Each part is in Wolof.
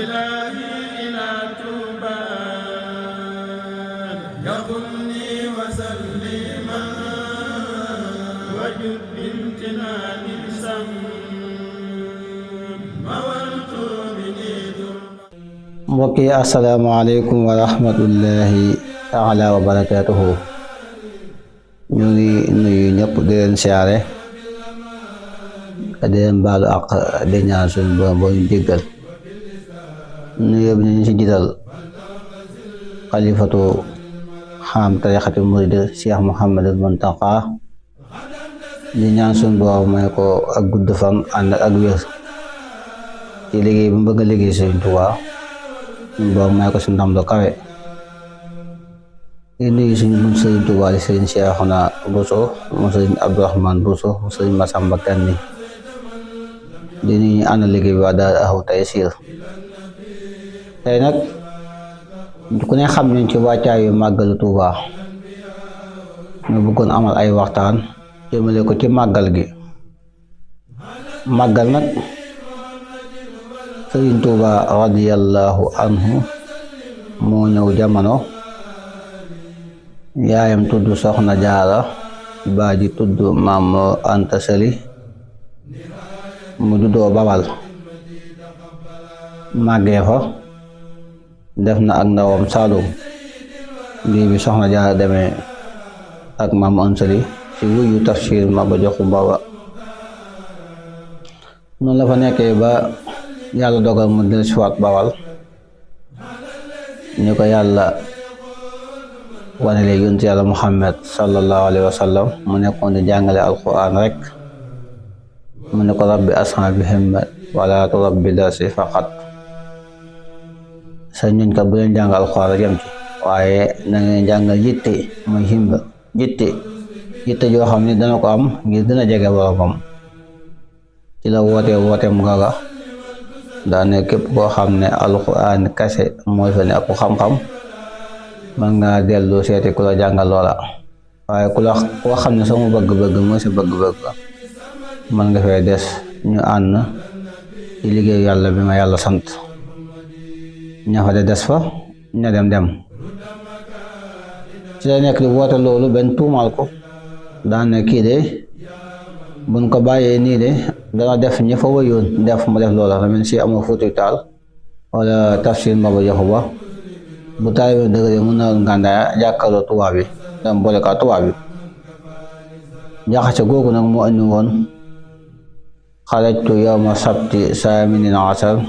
إلهي إلى توبى يقلني وسلما وجد بامتنان سم مولت مني mbokk yi asalaamaaleykum wa rahmatullahi taala wa barakaatuhu. ñu ngi nuyu ñëpp di leen siyaare di leen baalu ak di ñaan suñu borom boo ñu jéggal. nuyu bi ñu ci jiital xalifatu xam tarixatu murid Cheikh Mouhamadul Muntaqa di ñaan suñu borom may ko ak gudd fan ànd ak wér ci liggéey bu mu bëgg a liggéey Sëriñ Tuubaa suñu borom may ko si ndam lu kawe. di nuyu suñu buñ Sëriñ Tuubaa di Sëriñ Seexuna Buso mu Sëriñ Abdourahmane Buso mu Sëriñ Masamba Kanni di nuyu ñu ànd liggéey bi waa Daara Ahlu Taysiir. tey nag ku ne xam nañ ci wàccaayu màggalu Tuubaa ñu bëggoon amal ay waxtaan jëmale ko ci màggal gi. màggal nag Sëriñ Tuubaa radiyallahu anhu moo ñëw jamono, yaayam tudd Soxna Jaara, baaji tudd Maam Anta Sali, mu juddoo Bawal, màggee fa, def na ak ndawam Saalum. lii bi Soxna Jaara demee ak Maam Anta Sali ci wuyu tafsir Maba Jaxu Ba noonu la fa nekkee ba yàlla dogal mu del siwaat Bawal. ñu ko yàlla wanele yonent yàlla Muhammad sallallahu alayhi wa sallam mu nekkoon di jàngale alquran rek. mu ne ko rabbi ashaabi himmat wala turabbi darsi faqat. sa ñuñ kat bu leen jàngal alquran rek yam ci, waaye na ngeen jàngal yitte muy himba yitte joo xam ne dana ko am ngir dina jege boromam. ci la wooteem gaga daane képp koo xam ne alquran kase mooy fa ne ak xam-xam man ngaa dellu seeti ku la jàngal loola, waaye koo xam ne sama bëgg-bëgg mooy sa bëgg-bëgg man nga fay des ñu ànd ci liggéeyu yàlla bi ma yàlla sant. ña fa de des fa ña dem ci la nekk di woote loolu benn tuumaal ko daane kii de buñ ko bàyyee nii de dana def ña fa wëyoon def mu def loola la mel si amoo Fuuta Taal wala tafsir Maba Jaxu Ba bu taalibe dëgg mën na ngàndaaya jàkkaarloo tubaab bi dam boole ka tubaab bi. jaxase googu nag mu andi woon xarajtu yawma sabti saaminin asar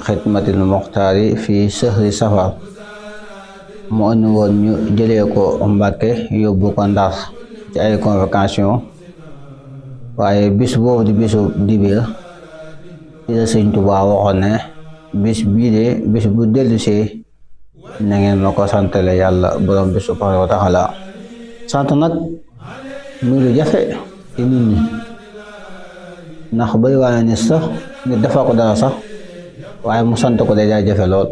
xidmatil muxtaari fi sëhri safar. mu andi woon ñu jëlee ko Mbàkke yóbbu ko Ndar ci ay convocation, waaye bis boobu di bisu dibéer ci la Sëriñ Tuubaa waxoon ne bis bii de bis bu dellusee na ngeen ma ko santale yàlla borom bi subhaanahu wa taala. sant nag muy lu jafe ci nit ñi, ndax bari waa nit sax nit defal ko dara sax waaye mu sant ko day jafe lool.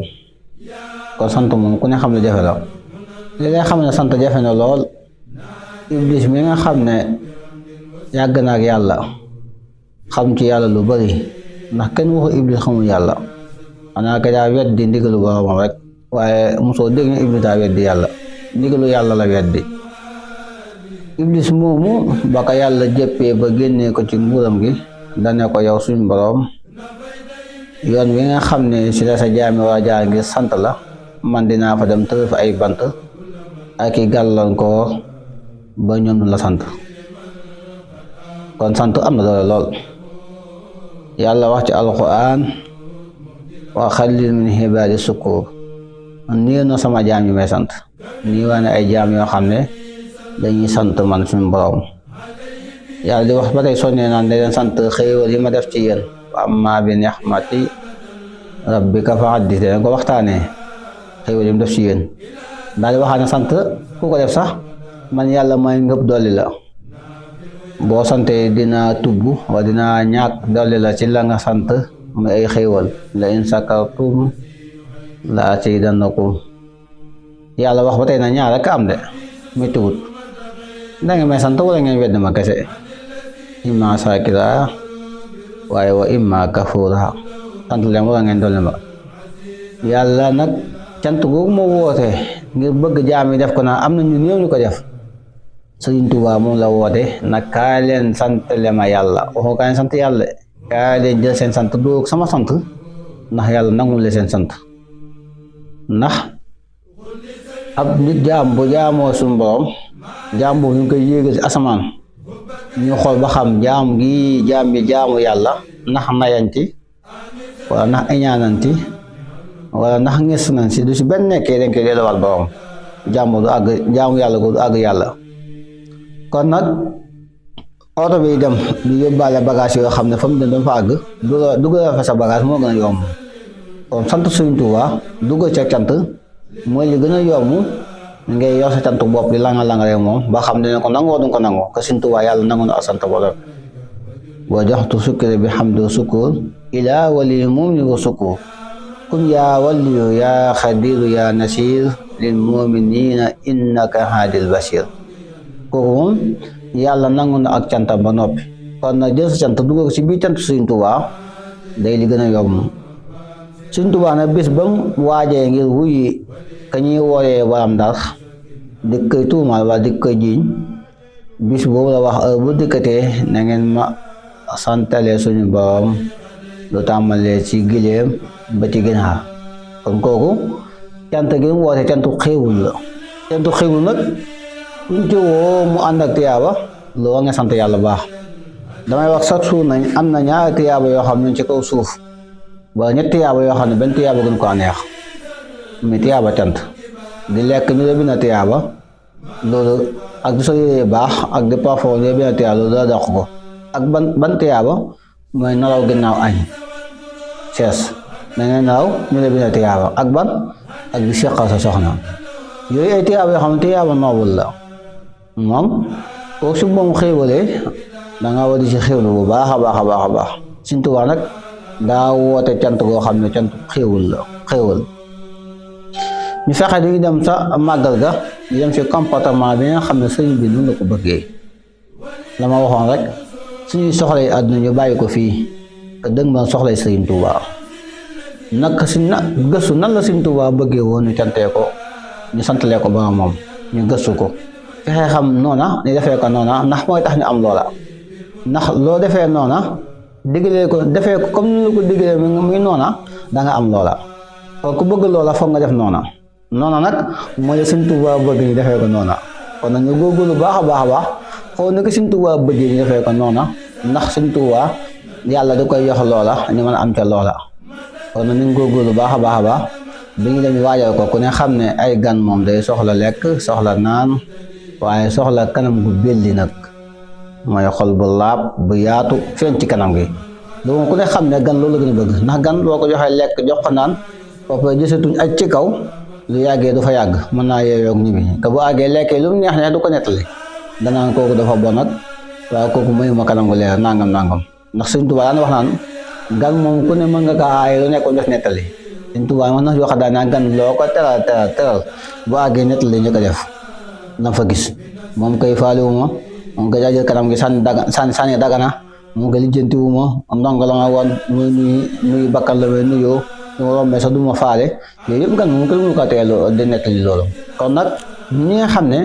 kon sant moom ku ne xam ne jafe la. li ngay xam ne sant jafe na lool, Iblis mi nga xam ne yàgg na ak yàlla xam ci yàlla lu bari, ndax kenn waxu Iblis xamul yàlla, xanaa ka daa weddi ndigalu boromam rek, waaye mosoo dégg ne Iblis daa weddi yàlla, ndigalu yàlla la weddi. Iblis moomu ba ko yàlla jëppee ba génnee ko ci nguuram gi dane ko yow suñ borom, yoon wi nga xam ne si la sa jaami waa jaar ngir sant la, man dinaa fa dem tërëf ay bant ak i gàllankoor ba ñoom du la sant. kon sant am na doole lool. yàlla wax ci alquran wa xallil min ibaadi sukuur, nii na sama jaam yi may sant, nii waa ne ay jaam yoo xam ne dañuy sant man suñu borom. yàlla di wax ba tey sonnee naan da leen sant xéewal yi ma def ci yéen, wa amma bi nixmati rabbika fa haddis, danañ ko waxtaanee xéewal yi mu def ci yéen. daal di waxaat ne sant ku ko def sax man yàlla may ngëp dolli la, boo santee dinaa tubb wa dinaa ñàkk dolli la ci la nga sant muy ay xéewal. la in sakartum la azidannakum. yàlla wax ba tey na ñaar rek am de muy tugut, da nga may sant wala ngeen wedd ma kese, imma sakira waaye wa imma kafura. sant leen wala ngeen dolli ma. yàlla nag cant googu moo woote ngir bëgg jaam yi def ko naa am na ñu néew ñu ko def. Sëriñ Tuubaa moom la woote nag kaay leen sant le ma yàlla waxoo kaay leen sant yàlla kaay leen jël seen sant doo sama sant ndax yàlla nangul le seen sant ndax ab nit jaam bu jaamoo suñu borom jaam boobu ñu ngi koy yéegal ci asamaan ñu xool ba xam jaam gi jaam bi jaamu yàlla ndax nayanti wala ndax iñaananti wala ndax ngis nañ si du si benn nekkee dañ koy delluwaat borom jaamu du àgg jaamu yàlla ko du àgg yàlla. kon nag oto bi dem di yóbbaale bagage yoo xam ne fa mu dem dafa àgg dugal fa sa bagage moo gën a yomb kon sant Sëriñ Tuubaa dugal ca cant mooy li gën a yomb ngay yor sa cant bopp di langa rek moom ba xam ne ko nangoo duñ ko nangoo que Sëriñ Tuubaa yàlla nangu na ak sant borom boo joxtu sukkure bi hamdu sukur ilaa wali moom ni ko sukur kun yaa waliyu yaa xadiru yaa nasir lil muminina innaka haadil basir kooku moom yàlla nangu na ak cantam ba noppi kon nag jël sa cant dugal ko ci biir cant Sëriñ Tuubaa day li gën a yomb Sëriñ Tuubaa nag bis ba mu waajee ngir wuyi ka ñuy wooyee waram Ndar di koy tuumaal wala di koy jiiñ bis boobu la wax bu dikkatee na ngeen ma santalee suñu borom lu tàmbalee ci gileem ba ci ginaar kon kooku cant gi mu woote cantu xéewul la cantu xéewul nag kuñ ci woo mu ànd ak tiyaaba lu war nga sant yàlla baax damay wax sax suuf nañ am na ñaari tiyaaba yoo xam ne ci kaw suuf wala ñetti tiyaaba yoo xam ne benn tiyaaba gën ko neex mi tiyaaba cant di lekk ñu la bind tiyaaba loolu ak di so yére baax ak di parfum ñu la bind tiyaaba loolu daa dàq ko ak ban tiyaaba mooy nelaw ginnaaw añ sees na nga nelaw ñu la bind tiyaaba ak ban ak di seqal sa soxna yooyu ay tiyaaba yoo xam ne tiyaaba noobul la moom kooku su moom xéewalee da nga war di ci xéewlu bu baax a baax a baax a baax Sëriñ Tuubaa nag daa woote cant goo xam ne cant xéewul la xéewal ñu fexe di dem sa màggal ga di dem ci comportement bi nga xam ne sëriñ bi nu la ko bëggee la ma waxoon rek suñuy soxlay àdduna ñu bàyyi ko fii te dëgg ma soxlay Sëriñ Tuubaa nag si na gëstu nan la Sëriñ Tuubaa bëggee woon ñu cantee ko ñu santalee ko ba moom ñu gëstu ko fexe xam noona ñu defee ko noona ndax mooy tax ñu am loola ndax loo defee noona diggalee ko defee ko comme ni la ko diggalee muy noona da nga am loola kon ku bëgg loola foog nga def noona nag mooy Sëriñ Tuubaa bëgg ñu defee ko noona kon nag ñu góorgóorlu baax a baax a baax xool na ko Sëriñ Tuubaa bëggee ñu defee ko noona ndax Sëriñ Tuubaa yàlla da koy jox loola ñu mën a am ca loola kon nag ñu góorgóorlu baax a baax a baax bi ñu dem waajal ko ku ne xam ne ay gan moom day soxla lekk soxla naan waaye soxla kanam gu belli nag mooy xol bu laab bu yaatu feeñ ci kanam gi loolu ku ne xam ne gan loolu la gën a bëgg ndax gan boo ko joxee lekk jox ko naan foofu jësatuñ aj ci kaw lu yàggee du fa yàgg mën naa yeeyoog ñibbi te bu àggee lekkee lu mu neex ne du ko nettali danaan kooku dafa bon nag waaye kooku mayuma kanam gu leer nangam ndax Sëriñ Tuubaa daan wax naan gan moom ku ne mën nga kaa aaye lu nekkoon def nettali Sëriñ Tuubaa wax na yoo xam daan gan loo ko teral bu àggee nettali ñu ko def na fa gis moom koy faaliwuma moom koy jaajël kanam gi sànni dagana moom koy lijjantiwuma ndongo la ma woon nuyu bakkal la may nuyoo ñu rombee sax du ma faale yooyu yëpp gan moom koy mënu ko teelu di nettali loolu kon nag ñi nga xam ne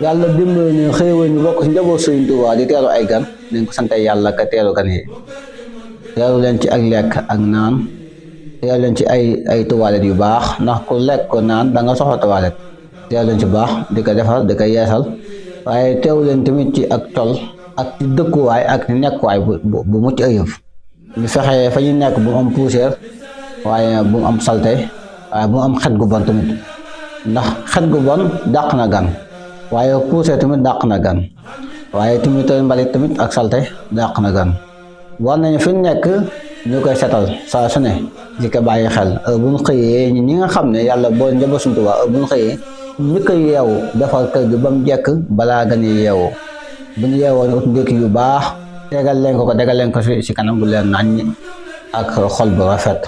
yàlla dimbali ñu xëywal ñu bokk ci njaboot Sëriñ Tuubaa di teeru ay gan nañ ko sante yàlla ka teeru gan yi teeru leen ci ak lekk ak naan teeru leen ci ay toilette yu baax ndax ku lekk ko naan da nga soxla toilette teew leen ci baax di ko defar di ko yeesal waaye teew leen tamit ci ak tol ak ci dëkkuwaay ak nekkuwaay bu mucc ayëf ñu fexe fa ñu nekk bu mu am poussière waaye bu mu am salte waaye bu mu am xet gu bon tamit ndax xet gu bon dàq na gan waaye poussière tamit dàq na gan waaye tamit mbalit tamit ak salte dàq na gan war nañu fi nekk ñu koy setal saa su ne di ko bàyyi xel bu ñu xëyee ñi nga xam ne yàlla boo njaboot Sëriñ Tuubaa bu ñu xëyee ñi koy yeewu defar kër gi ba mu jekk balaa gan yi yeewu bu ñu yeewoo ñu ut ndékki yu baax tegal leen ko ci kanam bu leen naññ ak xol bu rafet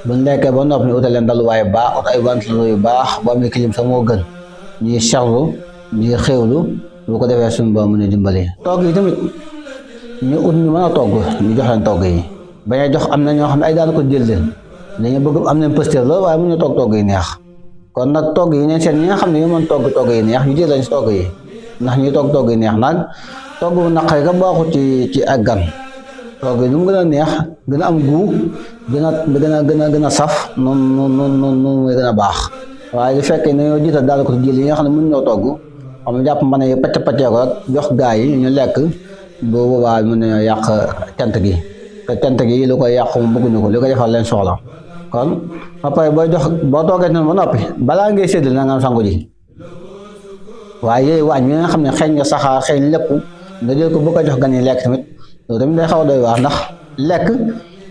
bu ñu lekkee ba noppi ñu utal leen daluwaay baax ut ay ventilo yu baax bu amee clim sax moo gën ñuy serlu ñuy xéewlu bu ko defee suñu ba mën a dimbali togg yi tamit ñu ut ñu mën a togg ñu jox leen togg yi bañ a jox am na ñoo xam ne ay daan ko jël leen dañu bëgg am nañ posture la waaye mënuñu togg yi neex kon nag togg yi neen seen ñi nga xam ne ñu mën togg yi neex ñu jël lañ si togg yi ndax ñuy togg yi neex nag togg bu naqari ka baaxut ci ak gan togg yi lu mu gën a neex gën a am goût gën a saf noonu mooy gën a baax waaye lu fekkee ne ñoo jiital daal ko jël yi nga xam ne mënuñoo togg xam ne jàpp mën a pàcc ko rek jox gaa yi ñu lekk boo boobaa mën nañoo yàq cant gi te cant gi lu koy yàq mu bëgguñu ko li ko defal leen soxla kon ba pare boo toogee noonu ba noppi balaa ngay séddale na nga sangu ji waaye yooyu waañ bi nga xam ne xeeñ nga saxaar xeeñ lépp nga jël ko bu ko jox gan yi lekk tamit loolu tamit day xaw a doy waar ndax lekk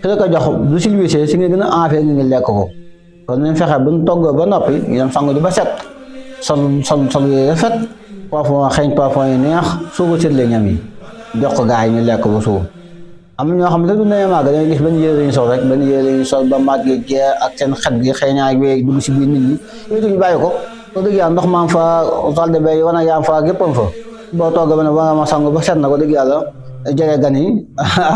ki la ko jox du silvisé si nga gën a enfer nga lekk ko kon nañ fexe bu ñu toggoo ba noppi ñu dem sangu ji ba set sol yooyu rafet parfum xeeñ parfum yi neex suuba séddale ñam yi jox ko gaa yi ñu lekk ba suuf am na ñoo xam ne du nee màgg dañuy gis benn yére ñu sol rek benn yére ñu sol ba màgg jeex ak seen xet gi xeeñaay weeg dugg si biir nit ñi yooyu ñu bàyyi ko ko dëgg yàlla ndox maa fa salle de bain yi wana yaam fa géppam fa boo toog ba ne ba nga ma sangu ba set na ko dëgg yàlla jege gan yi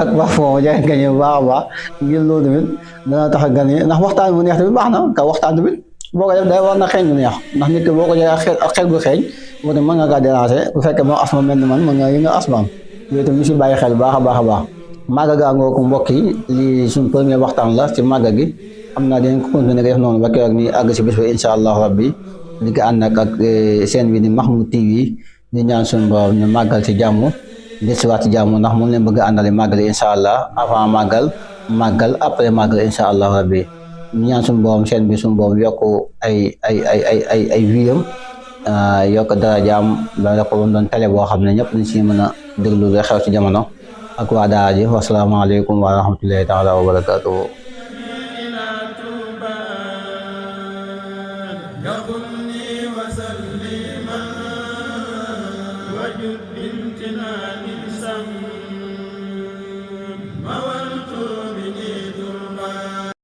ak parfum jege gan yi bu baax a baax ngir loolu tamit dana tax gan yi ndax waxtaan bu neex tamit baax na ka waxtaan tamit boo ko def day war na xeeñ bu neex ndax nit ki boo ko jege ak xel gu xeeñ boo mën nga kaa déranger bu fekkee moom asma mel ni man mën nga yi nga asmaam yooyu tamit ñu si bàyyi xel baax a baax a baax màgga gaa ngoo ko mbokk yi lii suñ premier waxtaan la ci màgga gi xam naa dinañ ko continuer def noonu ba keroog ni àgg si bés ba insha allahu rabbi di ko ànd ak seen bi ni Mahmoud TV di ñaan suñu borom ñu màggal ci jàmm desiwaat ci jàmm ndax moom leen bëgg a àndale màggali insha allah avant màggal après màggal insha allahu rabbi ñu ñaan suñu borom seen bi suñu borom yokk ay viyam yokk darajaam ba ko doon télé boo xam ne ñëpp dañ si mën a déglu lu xew ci jamono ak waa daara ji wasalaamaaleykum wa rahmatullahi taala wa barakatuhu وجد بامتنان سم